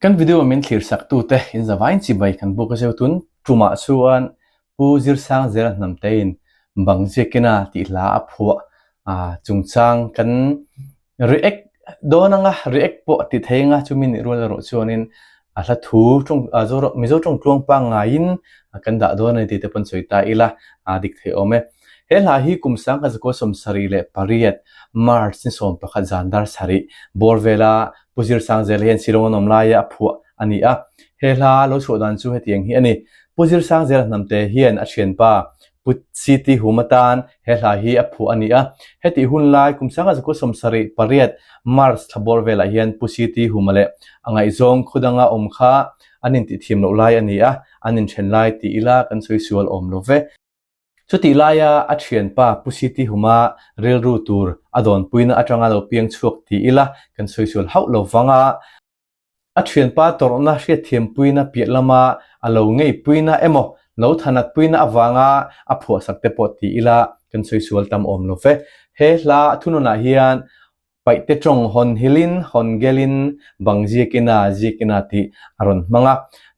Kan video min thlir sak tute in zavain chibai kan buk a zeu tun tumah chuan Pu Zirsangzela hnamtein bang ziakina tih hla a phuah chungchang kan react dawn anga react pawh ti thei anga chumi nih rual erawh chuanin a hla thu tawng Mizo tawng tluang pangngaiin kan dah dawn a ni tih te pawn sawi ta ila a dik thei awm e. He hla hi kum sang ka zakua 78 March ni 11 zan dar sarih bawr vela Pu Zirsangzela hian Shillong an awm laia a phuah a ni a. He hla lo chhuah dan chu hetiang hi a ni. Pu Zirsangzela hnamte hian a thianpa Pu CT Hum atan he hla hi a phuah a ni a. Hetih hun lai kum sanga zakua 78 March thla bawr velah hian Pu CT Huma leh a ngaihzawng khawdanga awm kha an intihthiam loh lai a ni a, an inthen lai ti ila kan sawi sual awm lo ve. Chutih laia a thianpa Pu CT Huma rilru tur a dawnpuina atanga lo piang chhuak ti ila kan sawi sual hauh lo vang a. A thianpa tawrhna hriatthiampuina piah lama a lo ngeipuina emaw lo thanatpuina avanga a phuahsak te pawh ti ila kan sawi sual tam awm lo ve. He hla thununah hian Paihte tawng hawn hilin, hawn gelin, bang ziakina, ziakina tih a rawn hmang a.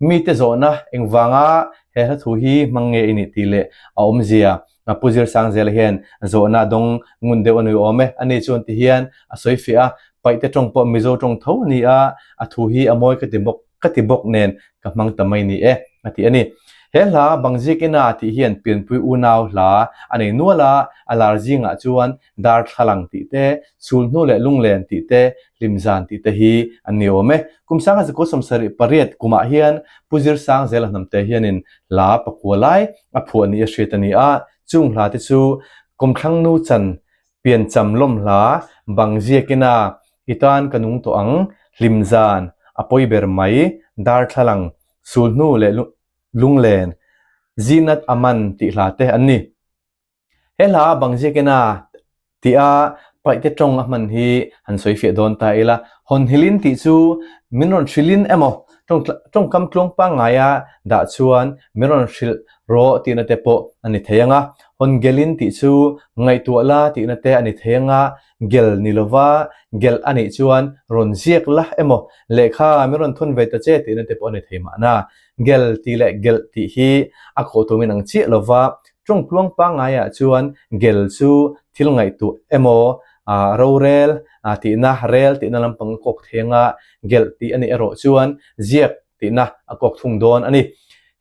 Mite zawhna engvanga he hla thu hi hmang nge i nih tih leh a awmzia Pu Zirsangzela hian zawhna a dawng ngun deuh a ni awm e. Ani chuan ti hian a sawi fiah a, Paihte tawng pawh Mizo tawng tho a ni a, a thu hi a mawi ka ti bawk ka ti bawk nen ka hmang ta mai ni e, a ti a ni. He hla Bangzikina tih hian pianpui unau hla a nei nual a, a lar zingah chuan Darthlalang tih te, Sulhnu leh Lunglen tih te, Hlimzan tih te hi an ni awm e. Kum sanga zakua 78 kumah hian Pu Zirsangzela hnamte hianin hla pakua lai a phuah ni a hriat a ni a, chung hla te chu Kawmthlangnu chan Piancham lawm hla Bangziakina I tan ka nung tawh ang, Hlimzan, a pawi ber mai, Darthlalang, Sulhnu leh Lunglen, Zinat a man tih hla te an ni. He hla Bangziakina tia paihte tawng a hman hi han sawi fiah dawn ta ila. Hawn hilin tih chu min rawn hrilhin emaw tawngkam tluang pangngaia dah chuan min rawn hrilh rawh tihna te pawh a ni thei ang a. Hawn gelin tih chu ngaihtuah la tihna te a ni thei ang a, gel ni lova gel a nih chuan rawn ziak la emaw lehkha min rawn thawn ve ta che tihna te pawh a ni thei mahna. Gel tih leh gelh tih hi a kawh tumin ang chiah lova Tawng tluang pangngaiah chuan gel chu thil ngaihtuah emaw rorel tihna, rel tihna lampang a kawk thei anga gelh tih a nih erawh chuan ziak tihna a kawk thung dawn a ni.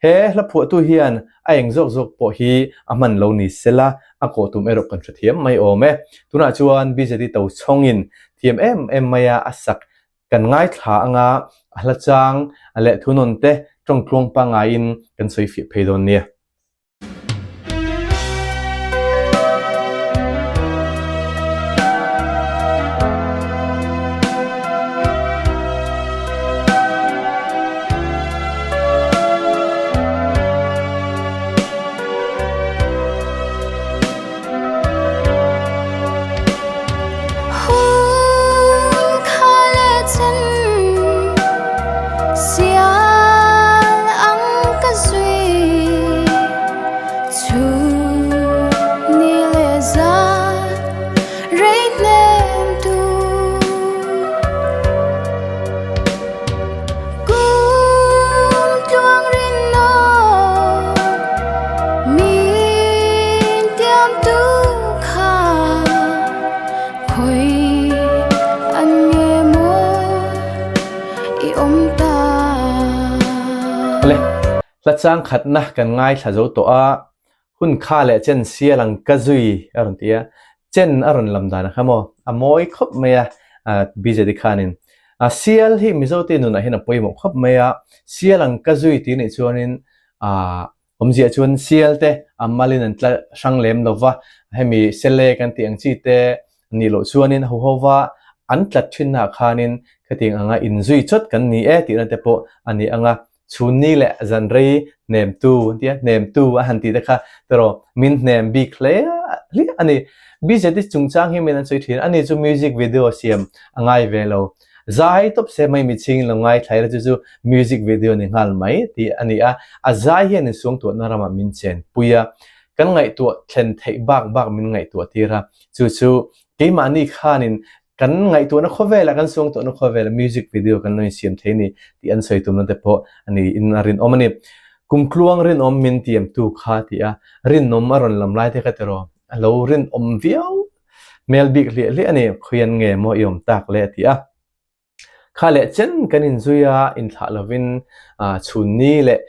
He hla phuahtu hian a eng zawk zawk pawh hi a hman lo ni sela a kawh tum erawh kan hrethiam mai awm e. Tunah chuan BJD Tochhawngin thiam em em maia a sak kan ngaithla anga a hla chang leh thunawn te tawng tluang pangngaiin kan sawi fiah phei dawn nia. Hla chang khatna kan ngaithla zo tawh a, hun kha leh chen sial ang ka zui a rawn ti a, chen a rawn lam dan a kha maw, a mawi khawp mai a BJD khanin. Sial hi Mizote nunah hian a pawimawh khawp mai a, sial ang ka zui tih nih chuanin Awmzia chuan sial te a malin an tla hrang lem lo va, hemi sele kan tih ang chi te nih loh chuanin huho va an tlat thinnaah khanin khatiang anga inzui chawt kan ni e tihna te pawh a ni ang a, chhunni leh zan rei hnemtu an ti a, hnemtu a han tih te kha tawh min hnem bik hle hliah a ni. BJD chungchang hi min an sawi thin a ni chu music video siam a ngai ve lo. Zai tawp se mai mitching lo ngaithla ila chu chu music video ni nghal mai tih a ni a, a zai hian in suangtuahna ramah min chen pui a, kan ngaihtuah thlen theih bak bak min ngaihtuah tir a, chu chu keimahni khanin. Kan ngaihtuahna khawvelah, kan suangtuahna khawvelah music video kan lo insiam thei a ni tih an sawi tumna te pawh a niin a rinawm a ni. Kumtluang rinawm min tiamtu kha ti a, rinawm a rawn lam lai te kha tiraw a lo rinawm viau hmel bik hliah hliah a ni, khawian nge maw i awm tak le a ti a. Kha leh chen kan inzui a, inthlah lovin chhun ni leh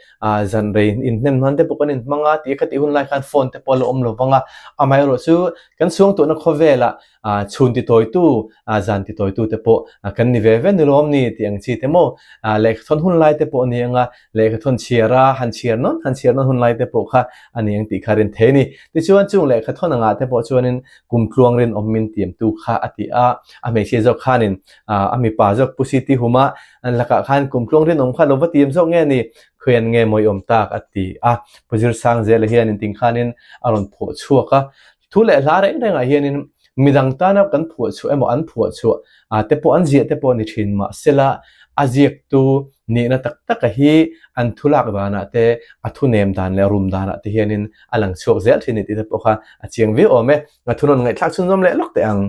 zan rei inhnem hnan te pawh kan inhmang a tih khatih hun lai khan phone te pawh a la awm lo vang a, amaherawh chu kan suangtuahna khawvelah chhun titawitu, zan titawitu te pawh kan ni ve ve ni lawm ni tih ang chi te maw lehkhathawn hun lai te pawh a ni ang a, lehkhathawn chhiar a, han chhiar nawn han chhiar nawn hun lai te pawh kha a ni ang tih kha rin thei a ni. Tichuan chung lehkhathawn angah te pawh chuanin kumtluang rinawm min tiamtu kha a ti a, a hmeichhia zawk khanin a mipa zawk Pu Siti Huma an lakah khan kumtluang rinawm kha lo va tiam zawk nge ni, khawian nge mawi awm tak a ti a. Pu Zirsangzela hian inting khanin a rawn phuah chhuak a, thu leh hla reng rengah hianin midang tana kan phuah chhuah emaw an phuah chhuah te pawh an ziah te pawh ni thin mahsela a ziaktu nihna tak taka hi an thu lak danah te a thu nem dan leh rum danah te hianin a lang chhuak zel thin ni tih te pawh kha a chiang viau awm e. A thunawn ngaihthlak chhunzawm leh lawk teh ang.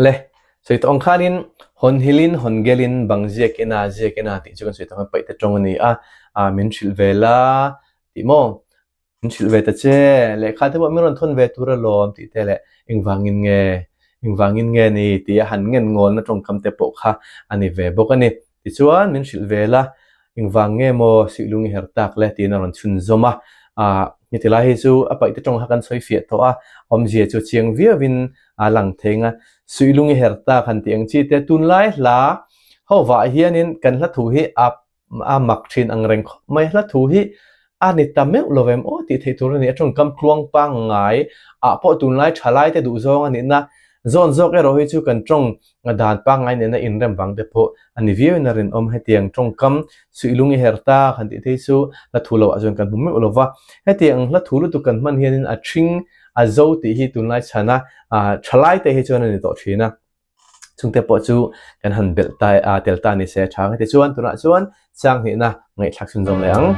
Le, sawi tawh ang khanin hawn hilin hawn gelin bang ziakina ziakina tih chu kan sawi tawh ang paih te tawng a ni a, min hrilh ve la tih maw? Min hrilh ve ta che, lehkha te pawh min rawn thawn ve tur alawm tih te leh engvangin nge, engvangin nge ni tih a han ngen ngawlna tawngkam te pawh kha a ni ve bawk a ni. Tichuan min hrilh ve la, engvang nge maw Sihlung i her tak le tiin a rawn chhunzawm a. Aah, heti lai hi chu a paihte tawng kha kan sawi fiah tawh a, awmzia chu chiang viauin a lang thei ang a. Sihlung i her tak han tih ang chi te, tunlai hla ho vah hianin kan hla thu hi a a mak thin ang reng khawp mai. Hla thu hi a ni ta meuh lo em aw tih theih tur a ni. A tawngkam tluang pangngai ah pawh tunlai thalai te duh zawng a nihna zawn zawk erawh hi chu kan tawng dan pangngai nena inrem vang te pawh a ni viau in a rinawm. Hetiang tawngkam suihlung i her ta han tih thei chu hla thu loh ah chuan kan hmu meuh lo va. Hetiang hla thu lutuk kan hman hianin a ṭhing a zo tih hi tunlai chhana thalai te hi chuan a ni tawh thin a. Chungte pawh chu kan han belh ta a tel ta ni se tha heti chuan tunah chuan chang hnihna ngaihthlak chhunzawm leh ang.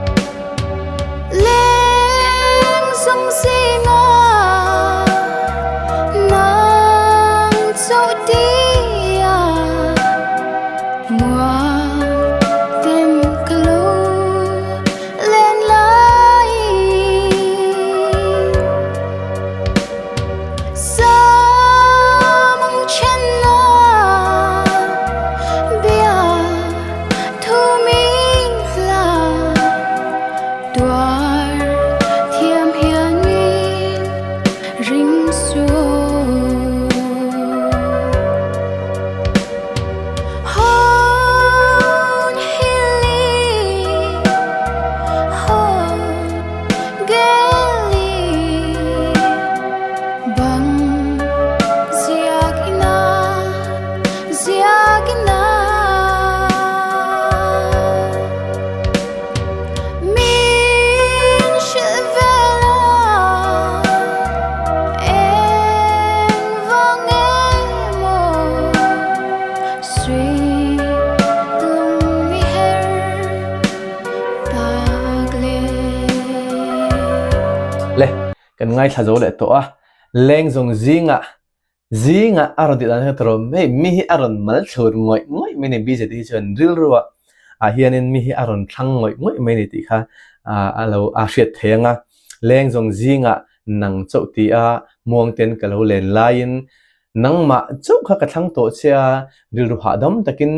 Le, kan ngaithla zo leh tawh a, leng zawng zingah zingah a rawn tih dan hian tawrh hei mi hi a rawn mal thlur ngawih ngawih mai a ni BJT hi chuan rilru ah ah hianin mi hi a rawn thlang ngawih ngawih mai a ni tih kha ah a lo a hriat thei ang a, leng zawng zingah nang chauh ti a muangten ka lo len laiin Nangmah chauh kha ka thlang tawh che a, rilru hahdam takin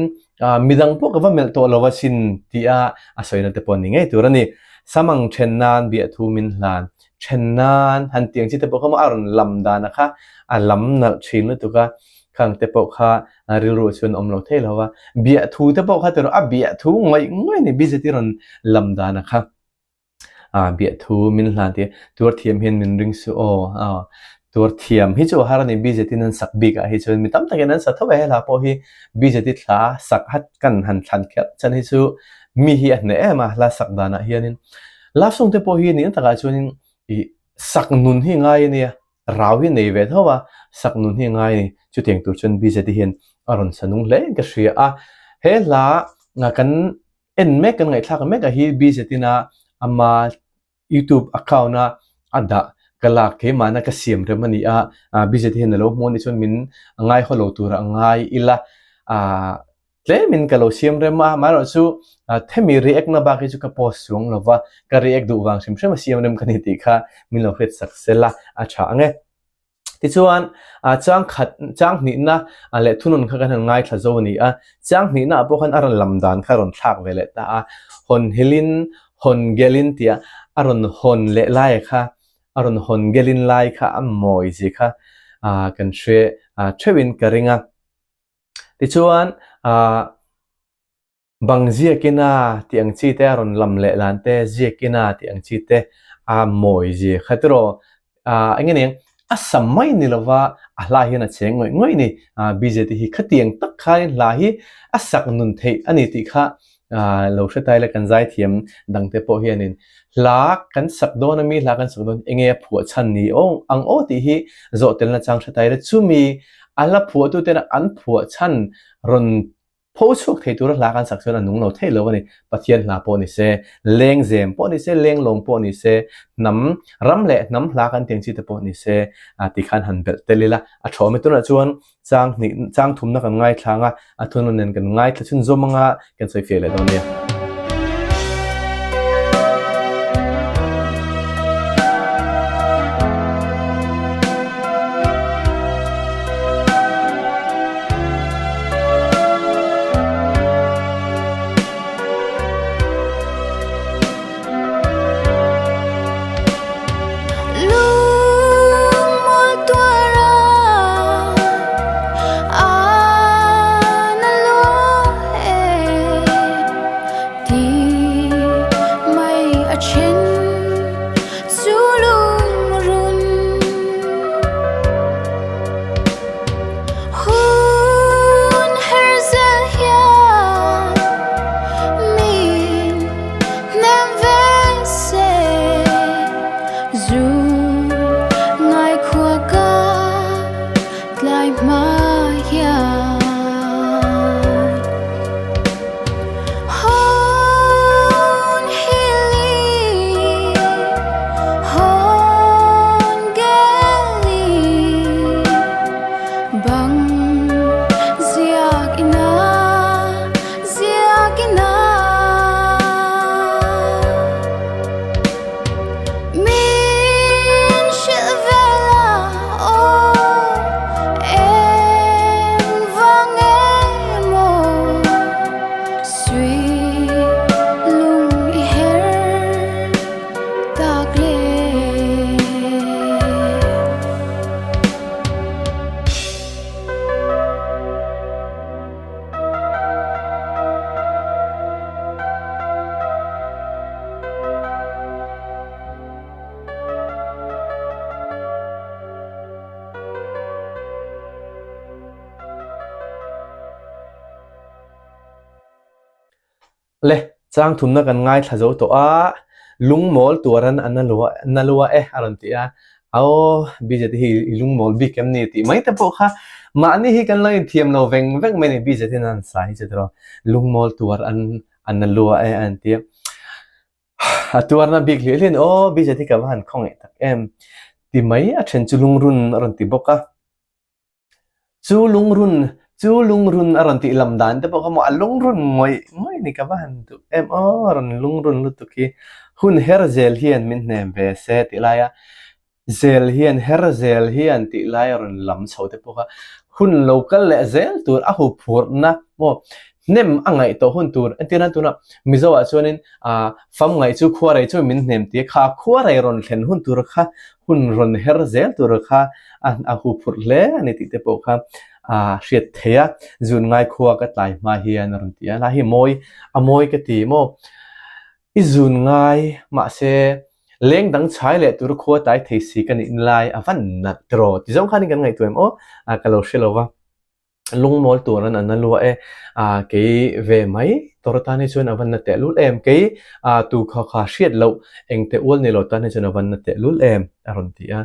midang pawh ka va melh tawh lo asin tia a sawina te pawh ni ngei tur a ni. Samang then nan biahthu min hlan then nan han tiang chi te pawh kha maw a rawn lam dan a kha a lam nalh thin lutuk a. Khang te pawh kha rilru chuan awm lo thei lo a. Biahthu te pawh kha tiraw a biahthu ngawih ngawih a ni BJT rawn lam dan a kha. Biahthu min hlan tih tuar thiam hian min ring suh aw. Tuar thiam hi chu a har a ni BJT in an sak bik ah hi chuan mi tam takin an sa tho e he hla pawh hi BJT thla sak hat kan han thlan kherh chan hi chu mi hi a hneh em a hla sak danah hianin love song te pawh hi nih takah chuanin ih sak nun hi ngai a nia rau hi nei ve tho a sak nun hi ngai a ni chutiang tur chuan BJT hian a rawn sa nung hle in ka hria a he hla kan en mek kan ngaihthlak mek ah hi BJT in a ama YouTube account a a dah ka lak keimahna ka siam rem a ni a, BJT hian a lo hmu a nih chuan min ngaihaw lo tura ngai ila tlemin ka lo siam rem a, amaherawhchu hemi react na bak hi chu ka post chuang lo va, ka react duh vang hrim hrim a siam rem ka ni tih kha min lo hriat sak sel a, a tha ang e. Tichuan, chang khat, chang hnihna leh thunun kha kan han ngaithla zo a ni a, chang hnihna ah pawh khan a rawn lam dan kha a rawn thlak ve leh ta a, hawn hilin, hawn gelin tia a rawn hawn leh lai kha, a rawn hawn gelin lai kha a mawi zia kha kan hre theuhin ka ring a. Tichuan, Bang ziakina tih ang chi te a rawn lam leh lan te, ziakina tih ang chi te a mawi zia kha tiraw. Eng nge niang, a sam mai ni lova a hla hian a cheng ngawih ngawih ni. BJT hi khatiang tak khain hla hi a sak nun theih a ni tih kha lo hre ta ila kan zaithiam dangte pawh hianin hla kan sak dawn ami, hla kan sak dawn eng nge a phuah chhan ni aw ang aw tih hi zawh telna chang hre ta ila chumi a hla phuahtuten an phuah chhan rawn Pho chhuak thei tura hla kan sak chuan a nung lo thei lo a ni. Pathian hla pawh ni se, lengzem pawh ni se, lenglawng pawh ni se, hnam ram leh hnam hla kan tiang chi te pawh ni se ti khan han belh tel ila. A thaw ami tunah chuan chang hnih chang thumna kan ngaithla ang a, a thunun nen kan ngaithla chhunzawm ang a, kan sawi fiah leh dawn nia. Le, chang thumna kan ngaithla zo tawh a, lungmawl tuaran a na lua na lua e a rawn ti a, aw BJT hi i lungmawl bik em ni tih mai te pawh kha mahni hi kan lo inthiam lo veng veng mai a ni BJT in an sa hi chu tiraw lungmawl tuar an a na lua e a an ti a, a tuarna bik hliah hliah a ni aw BJT ka va han khawngaih tak em ti mai a then chu lungrun a rawn ti bawk a. Chu lungrun, chu lungrun a rawn tih lam dan te pawh kha maw a lungrun ngawih ngawih ni ka va han duh em aw a rawn lungrun lutuk hi hun her zel hian min hnem ve se tih laia zel hian her zel hian tih lai a rawn lam chho te pawh kha hun lo kal leh zel tur a huphurhna maw hnem a ngaih tawh hun tur entir nan tunah Mizo ah chuanin ah fam ngaih chu khuarei chu min hnem tih kha khuarei rawn thlen hun tur kha hun rawn her zel tur kha a a huphurh hle a ni tih te pawh kha. a hriat theih a, zun ngai khua ka tlai hma hian a rawn ti a, lai hi mawi a mawi ka ti maw? I zun ngai mahse leng dang chhai leh tur khua tlai thei si ka nih lai a van nalh tiraw ti zawng khanin kan ngaihtuah em aw? Ka lo hre lo va. Lungmawl tur an an a luah e. Ah kei ve mai tawr atan hi chuan a van na tehlul em? Kei ah tu kha kha hriat loh eng teh ual nei lo tan hi chuan a van na tehlul em? a rawn ti a.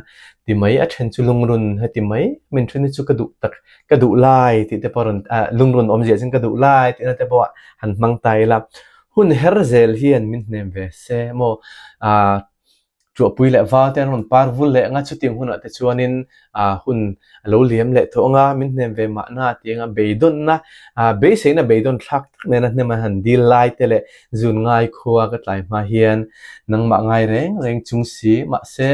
Ti mai a then chu lungrun heti mai min then hi chu ka duh tak ka duh lai tih te pawh a rawn ah lungrun awmzia chuan ka duh lai tihna te pawh han hmang ta ila. Hun her zel hian min hnem ve se maw? Ah Tuahpui leh val te an rawn par vul leh anga chutiang hunah te chuanin ah hun a lo liam leh tawh anga min hnem ve mahna tih anga beidawnna ah beiseina beidawn thlak tak nena hnem an han dil lai te leh zun ngai khua ka tlai hma hian nangmah ngai reng reng chung si mahse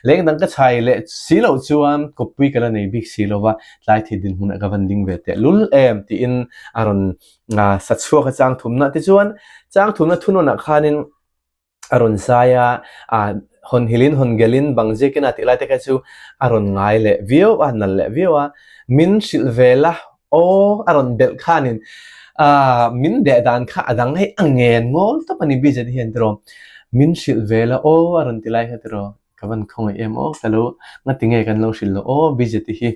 leng dang ka chhai leh si loh chuan kawppui ka la nei bik si lova tlai thei dinhmunah ka van ding ve tehlul em tiin a rawn sa chhuak a chang thumna tichuan chang thumna thunawnah khanin a rawn zai a, ah hawn hilin hawn gelin bang ziakin a tih lai te kha chu a rawn ngai leh viau a, nal leh viau a, min hrilh ve la aw a rawn belh khanin ah min deh dan kha a dang hei a ngen ngawl tawp a ni BJD hian tiraw min hrilh ve la aw a rawn ti lai kha tiraw ka van khawngaih em aw ka lo ngati nge kan lo hrilh loh aw BJD hi.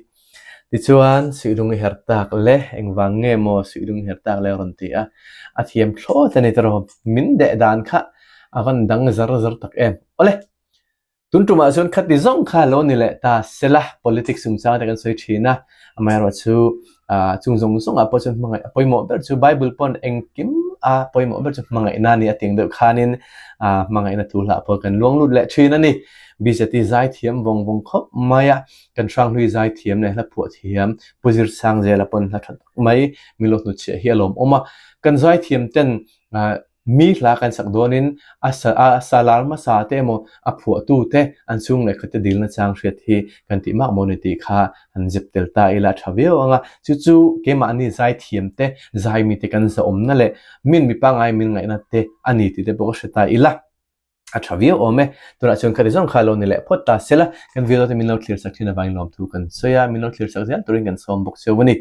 Tichuan, suihlung i her tak le, engvang nge maw suihlung i her tak le a rawn ti a, a thiam thlawt a ni tawrh awm. Min deh dan kha a van dang zar zar tak em. Awle, tun tumah chuan khati zawng kha lo ni leh ta sela, politics chungchang te kan sawi thin a, amaherawhchu chung zawng zawngah pawh chuan hmangaih a pawimawh ber chu Bible pawn engkim a pawimawh ber chu hmangaihna a ni a tih deuh khanin hmangaihna thu hlah pawh kan luang lut leh thin a ni. Bjt zaithiam vawng vawng khawp mai a. Kan Hranghlui zaithiam leh hla phuah thiam Pu Zirsangzela pawn hla tha tak mai min lo hnutchhiah hi a lawmawm a. Kan zaithiam ten mi hla kan sak dawnin a a sa lar hmasa te emaw a phuahtu te an chhung leh khat te dilna chang hriat hi kan tih mak maw ni tih kha han zep tel ta ila a tha viau ang a. Chu chu keimahni zaithiam te zaimi te kan zahawmna leh min mi pangngai min ngaihna te a ni tih te pawh ka hre ta ila. A tha viau awm e. Tunah chuan khati zawng kha lo ni leh phawt ta sela, kan video te min lo thlir sak thin avangin lawmthu kan sawi a, min lo thlir sak zel turin kan sawm bawk cheu a ni.